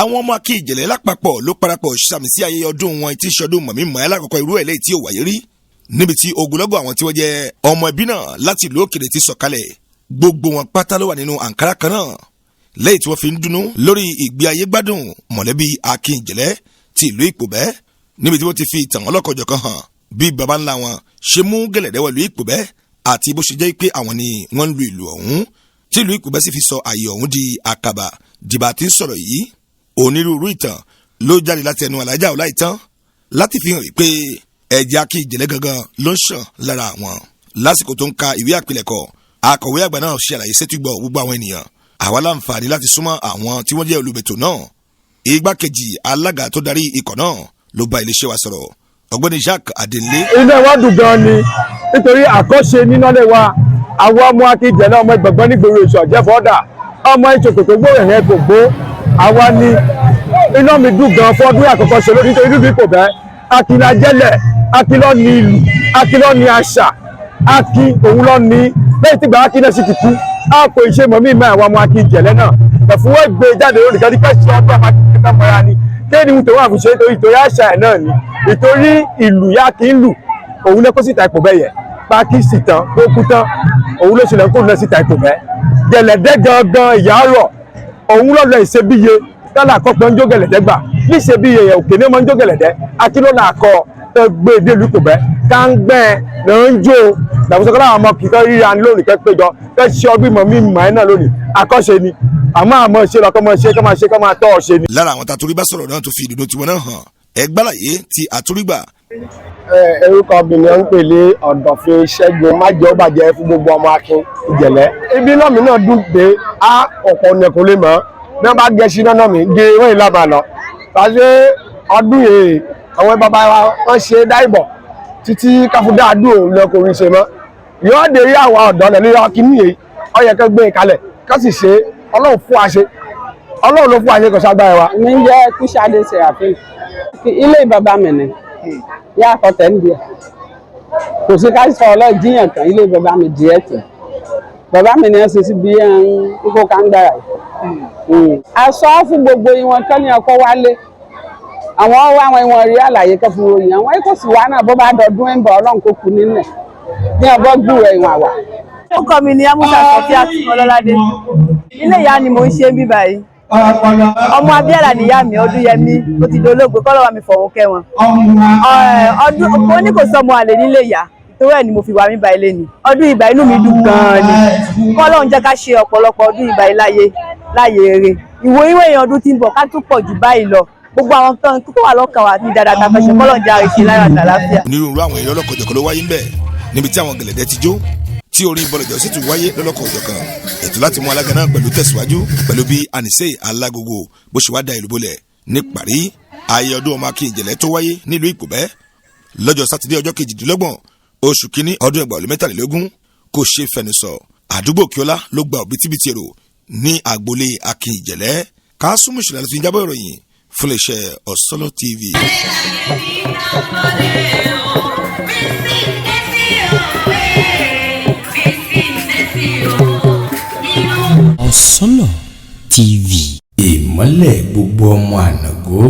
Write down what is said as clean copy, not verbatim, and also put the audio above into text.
Àwọn ọmọ Akin Ìjẹ̀lẹ̀ lápapọ̀ ló parapọ̀ sàmì sí ayẹyẹ ọdún wọn tí sọdún mọ̀mí-mọ̀ alákọ̀ọ́kọ́ irú ẹ̀ lẹ́yìn tí ó wáyé rí, níbi tí ogunlọ́gọ̀ àwọn tí wọ́n jẹ́ ọmọ ẹbí náà láti ìlú òkèèrè ti sọ̀kalẹ̀. Gbogbo wọn pátá ló wà nínú àǹkárá kan náà lẹ́yìn tí wọ́n fi ń dunnú lórí ìgbé ayé gbádùn mọ̀lẹ́bí Akin Ìjẹ̀lẹ̀ ti ìlú Ìpòbẹ́, níbi tí wọ́n ti fi ìtàn ọlọ́kọ̀jọ̀kan hàn bí baba ńlá wọn ṣe mú gẹ̀lẹ̀dẹ́ wọ̀lú Ìpòbẹ́, àti bó ṣe jẹ́ pé àwọn ni wọ́n ń lu ìlú ọ̀hún tí ìlú Ìpòbẹ́ sì fi sọ àyè ọ̀hún di àkàbà dìbà tí ń sọ̀rọ̀ yìí. Onírúurú ìtàn ló jáde láti ẹnu Alájà Ọláìtàn láti fi hàn wípé ẹ̀jẹ̀ Akin Ìjẹ̀lẹ̀ gangan ló ń ṣàn lára àwọn. Lásìkò tó ń ka ìwé àpilẹ̀kọ, akọ̀wé àgbà náà ṣe àlàyé sétígbọ̀ gbogbo àwọn ènìyàn. Àwa láǹfààní láti súnmọ́ àwọn tí wọ́n jẹ́ olùbẹ̀tò náà. Igbákejì alága tó darí ikọ̀ náà ló bá iléeṣẹ́ wa sọ̀rọ̀, Ọ̀gbẹ́ni Jacques Adenlé. Inú wa dùn gan ni, nítorí àkọ́ṣe níná lé wa. Àwọn ọmọ Akin Ìjẹ̀lẹ̀, ọmọ ìgbọ̀ngbọ́n nígboro èso ọ̀jẹ̀fọ́dà, ọmọ ìṣòkòtò gbó ẹ̀hẹ́ kò gbó àwa ni. Iná mi dùn gan fún ọdún àkọ́kọ́ ṣe lórí, nítorí níbi kò bẹ́ Akin lajẹ́lẹ̀, Akin ló ní ìlú, Akin ló ní àṣà, Akin òun ló ní. Lẹ́yìn tí gbà Akin náà sì ti kú, a kò ṣe mọ̀ mí mọ́. Àwọn ọmọ Akin Ìjẹ̀lẹ̀ náà ẹ̀fúnwẹ́ gbé jáde lónìí kan ní kẹ́sì ọdún ọmọ Akin Ìjẹ̀lẹ̀ mọ́ra ni kéènì tó wà fún ṣe, nítorí ìtorí àṣà ẹ̀ náà ni, ìtorí ìlú yá kí ń lù òun lẹ́kọ́ síta ipò bẹ́yẹ pákí sì tán ó kú tán, òun ló ṣẹlẹ̀ kó lọ síta ipò bẹ́ gẹ̀lẹ̀dẹ́ gangan ìyá rọ̀, òun lọ́lọ́ ìṣebíye tálà kọ́pẹ́ ń jó gẹ̀lẹ̀dẹ́ gbà níṣebíye yẹn òkè ní ọmọ ń jó gẹ̀lẹ̀dẹ́. Akínlọ́lá akọ tó gbé délùú kò bẹ́ káńgbẹ́ ló ń jó làbùsọ̀kọ́ àwọn ọmọ kìkọ́ ríra lónìí kẹ́ péjọ kẹ́ ṣe ọdún ìmọ̀ mi mọ̀ ẹ́ náà lónìí. Àkọ́ṣe ni àmọ́ àmọ́ ṣe lọ kọ́ mọ́ ṣe kọ́ máa ṣe kọ́ máa tọ́ ọ ṣe ni. Lára àwọn tàtúrí bá sọ̀rọ̀ náà tó fi ìdùnnú tiwọn náà hàn, ẹgbàláyé ti àtúrígbà. Orúkọ mi ni wọ́n ń pè ní Ọ̀dọ̀fin Ṣẹ́gun Májẹ̀ọ́bàjẹ́ fún gbogbo ọmọ Akin Ìjẹ̀lẹ̀. Ibi náà mi náà dùn pé a ọ̀pọ̀ ọ̀nà kò lè mọ̀ bí wọ́n bá gẹṣin náà mi gé wọ́n yìí lábàá lọ. Pàṣẹ ọdún yìí, àwọn bàbá wa wọ́n ṣe dáìbọ̀ títí káfúdá àdúrà òun lọ kò rí ṣe mọ́. Yóò dé rí àwọn ọ̀dọ́ lẹ̀ lórí akíní yìí, ó yẹ kó gbé kalẹ̀ kó sì ṣe. Ọlọ́run fún wa ṣe, Ọlọ́run ló fún wa ṣe, kò ságbára wa. Mi ń jẹ́ Kúṣadé Seraphim. Ilé bàbá mi ni yá àkọtẹ́ ń díẹ̀, kò sí ká sọ ọlọ́jìyàn kan. Ilé bàbá mi díẹ̀ tẹ̀ bàbá mi ni ẹ ṣe sí bí ẹ ń kókó kángbára yìí. A sọ fún gbogbo ìwọ̀n kan ní ọkọ wálé, àwọn wá àwọn ìwọ̀n rí àlàyé kan fún ròyìn àwọn kò sì wá náà. Bó bá dọdún ẹ̀ ń bọ̀, Ọlọ́run kò kú nílẹ̀ ní ọbọ̀ gbúrò ìwọ̀n àwà. Orúkọ mi ni Amusa Sọfíà Ọlọ́ládé. Ilé ìyá ni mò ń ṣe ń bí báyìí. Ọmọ Abíàlà níyá mi, Ọdúnyẹmí, ó ti dolóògbé, kọ́lọ́wà mi fọ̀run kẹ́ wọn. Ọdún mo ní kò sọmọ àlè nílé ìyá, torí ẹ̀ ni mo fi wà mí báyìí lẹ́nu. Ọdún ìgbà inú mi dùn gan-an ni. Kọ́lọ́run jẹ́ ká ṣe ọ̀pọ̀lọpọ̀ ọdún ìgbà yìí láyé láyé eré. Ìwò ìwé èèyàn ọdún tí ń bọ̀, ká tún pọ̀ jù báyìí lọ. Gbogbo àwọn tó wà lọ́kàn wa ní dáadáa tá a fẹ́ ṣe, kọ́lọ́run jẹ́ àríṣe láyọ̀ àtàláfíà. Onírúurú àwọn eré ọlọ́kọ̀jọ̀kan ló wáyé ń bẹ̀, níbi tí àwọn gẹ̀lẹ̀dẹ́ ti jó, tí orin bọ̀lọ̀jọ̀ sì tún wáyé lọ́lọ́kọ̀ọ̀jọ̀kan. Ètò láti mú alága náà pẹ̀lú tẹ̀síwájú pẹ̀lú bí Àníṣe Alágogo bó ṣe wá da ìlú bolẹ̀. Ní parí ayẹyẹ ọdún ọmọ Akin Ìjẹ̀lẹ̀ tó wáyé nílùú Ìpòbẹ́ lọ́jọ́ Sátidé, ọjọ́ 28 oṣù kínní ọdún 2023, kò ṣe fẹnusọ. Àdúgbò Kíọ́lá ló gba òbítíbitì èrò ní agboolé Akin Ìjẹ̀lẹ̀. Kásùmù ìṣẹ̀lẹ̀ láti fi jábọ̀ ìròyìn fún iléeṣẹ́ Ọ̀sọ́lọ́ TV. Ọ̀sọ́lọ̀ TV. Ìmọ́lẹ̀ gbogbo ọmọ ànàgó.